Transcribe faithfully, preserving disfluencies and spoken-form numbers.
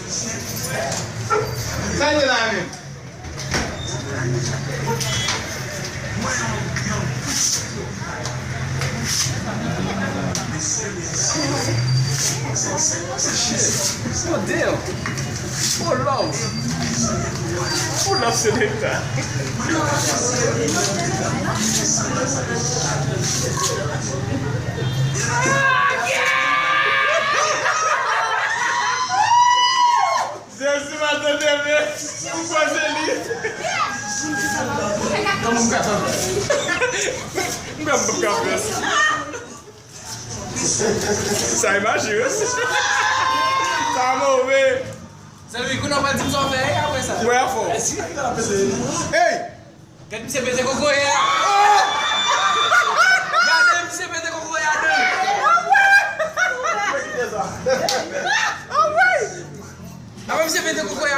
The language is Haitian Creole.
Sa l ye la menm? Oh damn! Oh Lord! Pull up se de tan. Jezi pa tande men, ou kwè se li? Kòman m ka fè? M pa ka fè. Sa e maji wi. Sa move. Zanmi, kounye a w pral di m sa w fè, e, apre sa. Wè fò. Hey! Gade misye pete kokoye a. Gade misye pete kokoye a, de. Gade misye pete kokoye a.